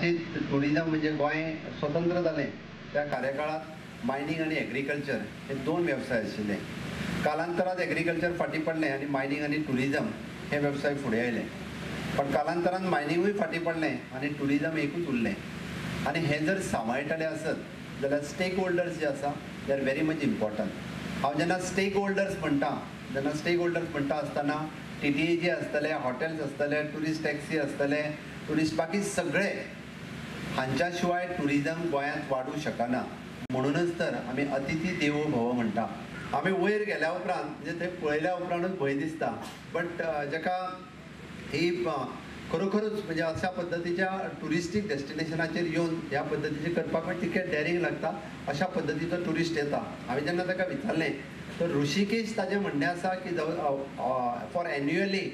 कदाचित टुरिजम म्हणजे गोंय स्वतंत्र जालें त्या कार्यकाळात मायनींग आनी एग्रीकल्चर हे दोन वेवसाय आशिल्ले. कालांतरात एग्रीकल्चर फाटीं पडलें आनी मायनींग आनी टुरिजम हे वेवसाय फुडें आयले. पण कालांतरान मायनिंगूय फाटीं पडलें आनी टुरिजम एकूच उरलें. आनी हें जर सांबाळटलें आसत जाल्यार स्टेक होल्डर्स जे आसा they are very much important. हांव जेन्ना स्टेक होल्डर्स म्हणटा तेन्ना स्टेक होल्डर्स म्हणटा आसतना टीटीए जे आसतले, हॉटेल्स आसतले, ट्युरिस्ट टॅक्सी आसतले, ट्युरिस्ट बाकी सगळे हांच्या शिवाय टुरिजम गोंयांत वाडूं शकना. म्हणूनच तर आमी अतिथी देवो भव म्हणटा. आमी वयर गेल्या उपरांत म्हणजे थंय पळयल्या उपरांतूच भंय दिसता. बट जाका ही खरोखरूच म्हणजे अशा पद्दतीच्या ट्युरिस्टीक डेस्टिनेशनाचेर येवन ह्या पद्दतीचें करपाक तितकें डॅरींग लागता. अशा पद्दतीचो ट्युरिस्ट येता. हांवें जेन्ना ताका विचारलें तर ऋषिकेश ताजें म्हणणें आसा की for annually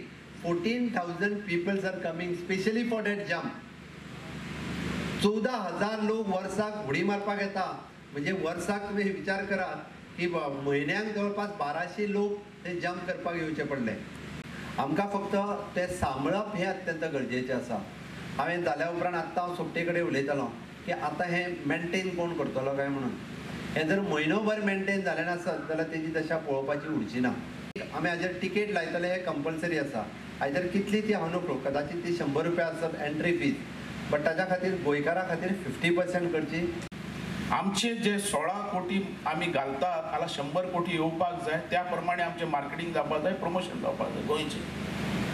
14,000 peoples are coming specially for that jump. 14,000 लोक वर्साक उडी मारपाक येता. म्हणजे वर्साक तुमी विचार करात की म्हयन्याक जवळपास 1200 लोक ते जंप करपाक येवचे पडले. आमकां फक्त ते सांबाळप हें अत्यंत गरजेचें आसा. हांवें जाल्या उपरांत आत्तां हांव सोपटे कडेन उलयतालो की आतां हें मेनटेन कोण करतलो काय म्हणून. हें जर म्हयनोभर मेनटेन जालें नासत जाल्यार तेजी दशा पळोवपाची उरची ना. आमी हाजेर टिकेट लायतले हें कंपल्सरी आसा. हाजेर कितली ती हांव नकळो, कदाचित ती 100 रुपया आसत एंट्री फीज, बट ताज्या खातीर गोंयकारां खातीर 50% करची. आमचे जे 16 कोटी आमी घालतात हाला 100 कोटी येवपाक जाय, त्या प्रमाणे आमचें मार्केटींग जावपाक जाय, प्रमोशन जावपाक जाय गोंयचें.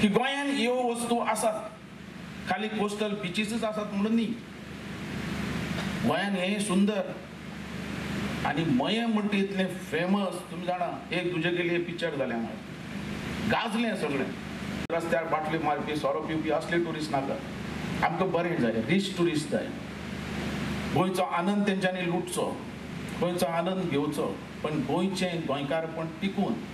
की गोंयान ह्यो वस्तू आसात, खाली कोस्टल बिचीसूच आसात म्हणून न्ही, गोंयान हें सुंदर आनी मयें म्हणटा इतलें फेमस. तुमी जाणा एक तुजे के लिए पिक्चर जालें हांगा, गाजलें सगळें. रस्त्यार बाटली मारपी, सोरो पिवपी असले ट्युरिस्ट नाका. आमकां बरें जाय, रीच ट्युरिस्ट जाय. गोंयचो आनंद तेंच्यांनी लुटचो, गोंयचो आनंद घेवचो, पण गोंयचें गोंयकारपण टिकून.